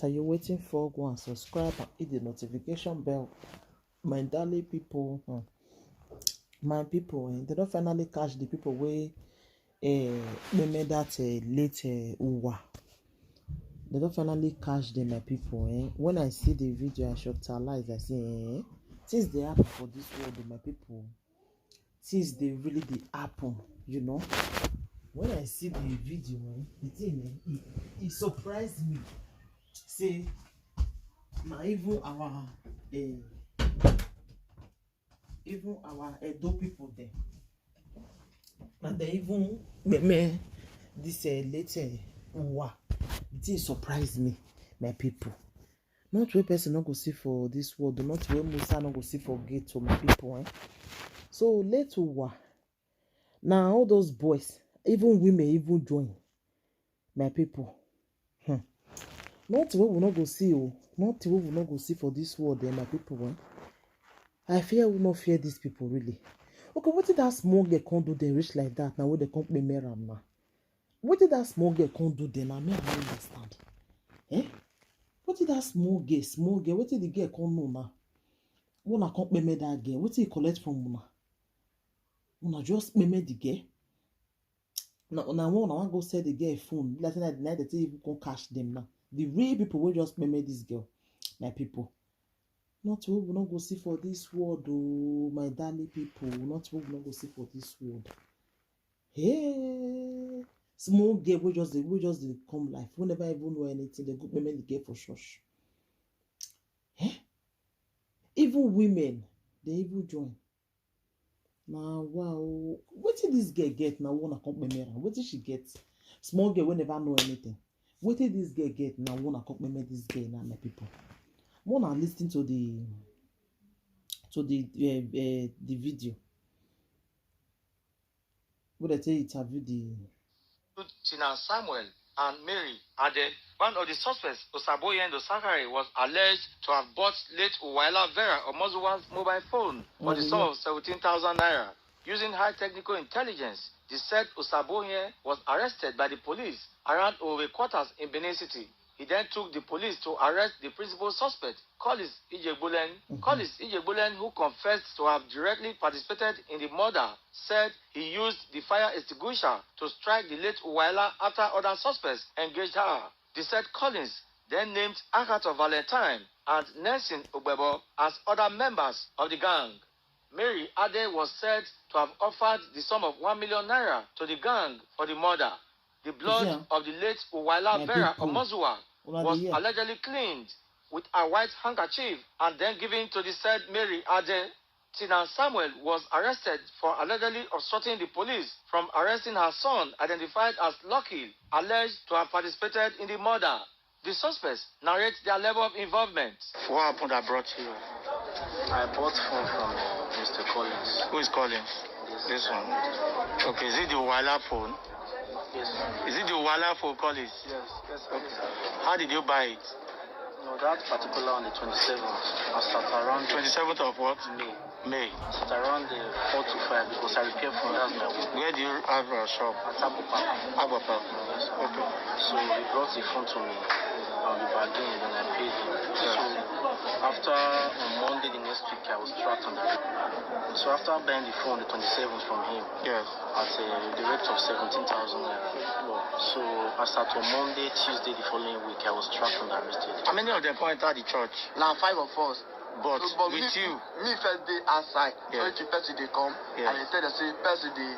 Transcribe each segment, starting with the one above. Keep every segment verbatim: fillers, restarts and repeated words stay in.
Are you waiting for? Go and subscribe and hit the notification bell. My darling people, hmm, my people, eh, they don't finally catch the people wey eh, meme that eh, late eh, Uwa. They don't finally catch them, my people. Eh? When I see the video, I should realize. I say, eh, things they happen for this world, my people. Things they really they happen, you know. When I see the video, eh, the thing eh, it, it surprised me. Say, na even our eh, even our Edo people there. And they even meme this uh, late uh, Uwa. The thing surprised me, my people. Not where person not go see for this world, not where Musa not go see for gate to my people. Eh? So late Uwa. Now all those boys, even women, even join. My people. Hmm. Not where we not go see, oh. Not where we not go see for this world, eh, my people. Eh? I fear we not fear these people really. Okay, what did that small girl come do? They reach like that now. Where they come pay me ram now? What did that small girl come do then? I mean, I don't understand. Eh? What did that small girl, small girl? What did the girl come know now? When I come pay me that girl, what did he collect from una? Una just pay me the girl. Now, now when I want go sell the girl phone, like say na the night they take even come catch them now. The real people will just pay me this girl, my people. Not who we not go see for this world, oh, my darling people. Not who we not go see for this world. Hey, small girl we just dey we just dey come life. We never even know anything. They go pay me the girl for church. Eh? Even women, they even join. Now wow, wetin this girl get? Now wanna come pay me around. Wetin she get? Small girl we never know anything. Wetin this girl get? Now wanna come pay me this girl now, my people. Wanna listen to the to the uh, uh, the video. What I tell you, interview the Tina Samuel and Mary Ade. One of the suspects, Osaboye Ndosakare, was alleged to have bought late Uwaila Vera Omozuwa's mobile phone for the sum of seventeen thousand naira. Using high technical intelligence, the said Osaboye was arrested by the police around Owe quarters in Benin City. He then took the police to arrest the principal suspect, Collins Ijegbulen. Collins Ijegbulen, who confessed to have directly participated in the murder, said he used the fire extinguisher to strike the late Uwaila after other suspects engaged her. The said Collins then named Akato Valentine and Nelson Ogbebo as other members of the gang. Mary Ade was said to have offered the sum of one million naira to the gang for the murder. The blood of the late Uwaila Vera Omozuwa was allegedly cleaned with a white handkerchief and then given to the said Mary Ade. Tina Samuel was arrested for allegedly obstructing the police from arresting her son, identified as Lucky, alleged to have participated in the murder. The suspects narrate their level of involvement. What happened that brought you? I bought phone from uh, Mister Collins. Who is calling? This one. Okay, is it the Wala phone? Yes. Is it the Wala phone, Collins? Yes. Yes. Yes. How did you buy it? No, that particular on the twenty-seventh, I sat around. Twenty-seventh of what? May. May. I sat around the four to five because I repair phone. That's my work. Where do you have a shop? At Abu Park. Abu Park. Okay. So he brought the phone to me on the bargain, then I paid him. So after on Monday the next week, I was tracked on that. So after buying the phone, the twenty-seventh from him, Yes. at a the rate of seventeen thousand naira. So I sat on Monday, Tuesday the following week, I was tracked and arrested. How many of them come enter the church? Na five of us. But, So, but with me, you, me first day outside. Yeah. So the person dey come. Yeah. And they tell them say person dey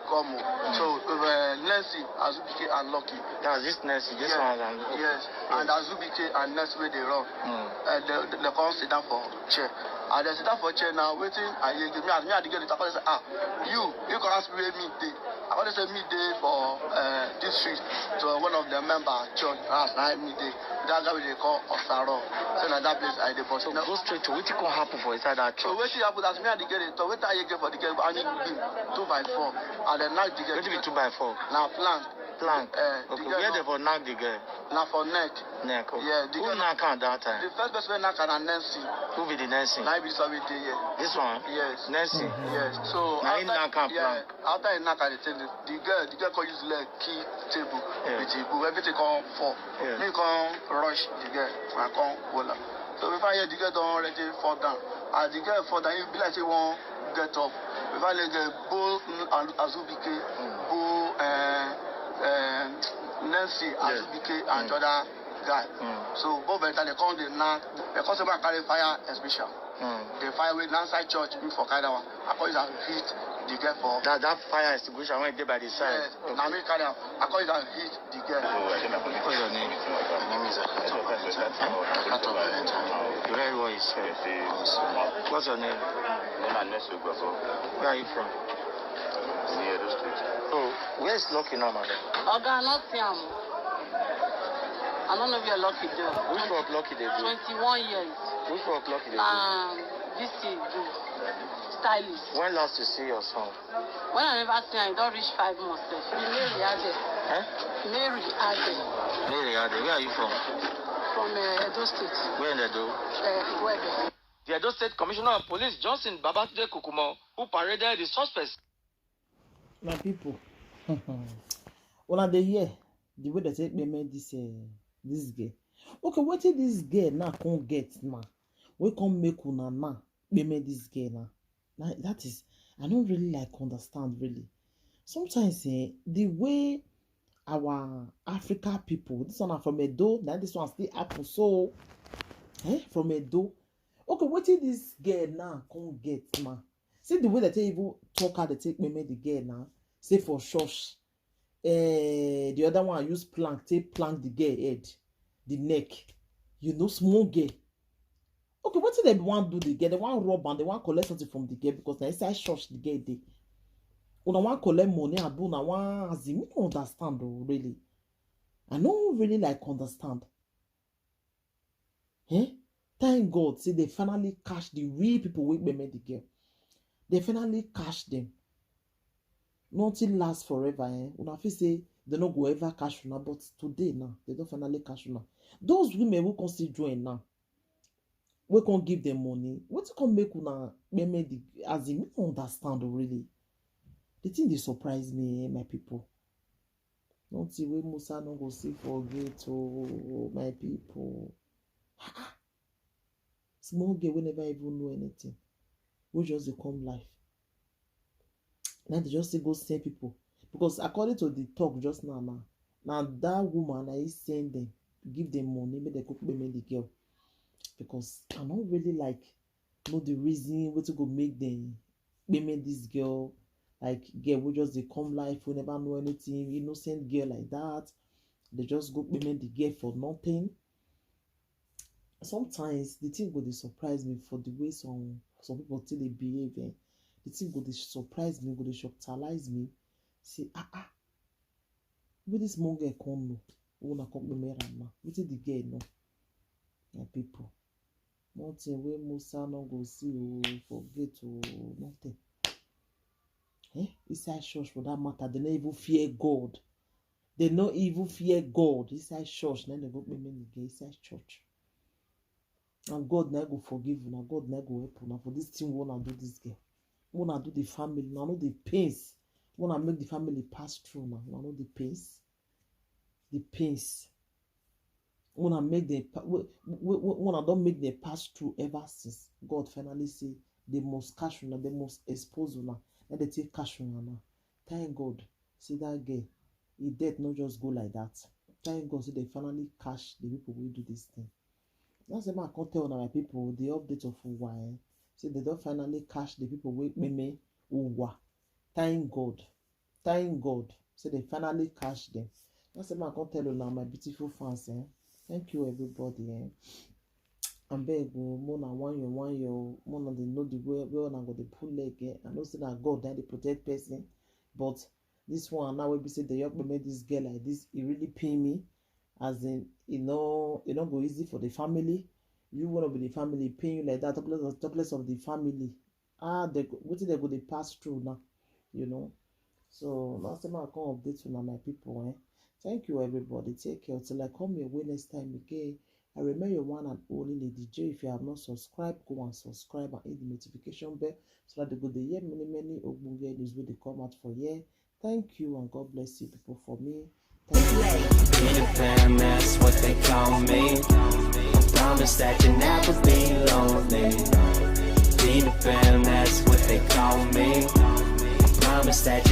come o. So uh, Nancy, Azubike and Lucky. That's this Nancy, this Yeah. One. And, Yes. And Azubike and Nancy wey dey run. Mm. Uh, they, they come sit down for chair. And they sit down for chair now. Wetin I hear me and me and the girl dey talk. I say, ah, you, you come ask me where me dey. I come say me dey for uh, this street to one of the member church. As na me dey. That guy wey dey call Osaro. So na that place I dey. But So no. Go straight to wetin come happen for inside that So church. Wetin happen as me and the girl dey talk, wetin I hear for the girl, I need be two by four, and then now the girl. Wetin be two by four? Na plan. Plank. Eh, the Okay, girl where no- they for knock the girl? Na for neck. Neck. Okay. Yeah, the Who girl- knock am that time? The first person wey knock am na Nancy. Who be the Nancy? Na be this one wey dey here. This one? Yes. Nancy. Yes. So Na him after, knock am yeah, plank. After he knock am, the thing, the girl, the girl come use leg kick table Yeah. with the book. Everything come fall. Yeah. Me come rush the girl. I come hold am. So before I hear the girl don already fall down. As the girl fall down, e be like say e wan get up. Before I let go, both Azubike, both uh, uh, Nancy, Yeah. Azubike, and the other guy. Mm. So both of them, they come dey knock. They come say make I carry fire extinguisher. Mm. The fire wey na inside church, me for carry that one. I come use am hit the girl for. That that fire extinguisher wey dey by the side. Yes, na me carry am. I come use am hit the girl. What's your name? Very well, you sir. What's your name? Where are you from? Oh, where is Lucky now, madam? Oga, I no see am. I no know where Lucky dey. Which work Lucky dey do? Twenty-one years. Which work Lucky dey do? Na this thing do. Stylist. When last you see your son? When I never see am, e don reach five months sef. Mary Ade. Eh? Mary Ade. Mary Ade, where are you from? From uh, Edo State. Where in Edo? Uh, Iwebe. The Edo State Commissioner of Police, Johnson Babatunde Kukumo, who paraded the suspects. My people, una dey hear the way they take payment this uh, this girl. Okay, wetin this girl now come get now? We come make una now payment this girl now. Now that is, I don't really like understand really. Sometimes eh, the way our Africa people, this one are from Edo, now this one still happen. So, eh, from Edo. Okay, wetin this girl now come get now? See the way that they even talk how they take payment the girl now. Say for church, eh, the other one use plank, take plank the girl head, the neck. You know, small girl. Okay, wetin dem wan do the girl? Dem wan rob am, dem wan collect something from the girl because na inside church the girl dey. Una wan collect money, abi una wan, as in, me no understand o, really. I no really like understand. Eh? Thank God say they finally catch the real people wey payment the girl. They finally catch them. Nothing lasts forever, eh? Una feel say they no go ever catch una, but today now, they don finally catch una. Those women wey come still join now, wey come give them money, wetin come make una payment the, as in, me no understand o, really. The thing dey surprise me, eh, my people. Nothing wey Musa no go see for gate o, my people. Ah, ah. Small girl wey never even know anything, wey just dey come life. Now they just still go send people because according to the talk just now, now, now that woman na he send them, give them money, make them go payment the girl. Because I no really like know the reason wetin go make them payment this girl, like girl wey just dey come life, wey never know anything, innocent girl like that. They just go payment the girl for nothing. Sometimes the thing go dey surprise me for the way some some people take dey behave. Eh. The thing go dey surprise me, go dey shocktalize me. Say, ah ah, where this small girl come know? Who na come payment am now? Wetin the girl know? My people, nothing wey Musa no go see o, for gate o, nothing. Eh? Inside church for that matter, they no even fear God. They no even fear God inside church. Then they go payment the girl inside church. And God na go forgive una. God na go help una for this thing wey una do this girl. Wey una do the family, una know the pains. Wey una make the family pass through now. Una know the pains. The pains. Wey una make them, pa- wey wey- wey- wey una don make them pass through ever since. God finally say they must catch una, they must expose una. Let them take catch una now. Thank God. See that girl, e death no just go like that. Thank God say they finally catch the people wey do this thing. That's why I come tell una, my people, the update of Uwa. Eh? Say they don finally catch the people wey payment Uwa. Thank God. Thank God. Say they finally catch them. That's why I come tell una, my beautiful fans. Eh? Thank you, everybody. Eh? Abeg o, make una one year, one year o, make una dey know the way wey una go dey pull leg. Eh? I know say na God na dey protect person, but this one now wey be say they help make this girl like this, e really pain me. As in, e no, e no go easy for the family. You wey no be the family, pain you like that. Talk less of, talk less of the family. Ah, they go, wetin they go dey pass through now, you know. So now say I come update una, my people. Eh? Thank you, everybody. Take care till I come your way next time again. I remain your one and only Lady J. If you have not subscribed, go and subscribe and hit the notification bell so that they go dey hear many many ogbonge news wey dey come out for here. Thank you and God bless you people for me. Thank you. Be the fam, that's what they call me. Promise that you'll never be lonely. Be the fam, that's what they call me. Promise that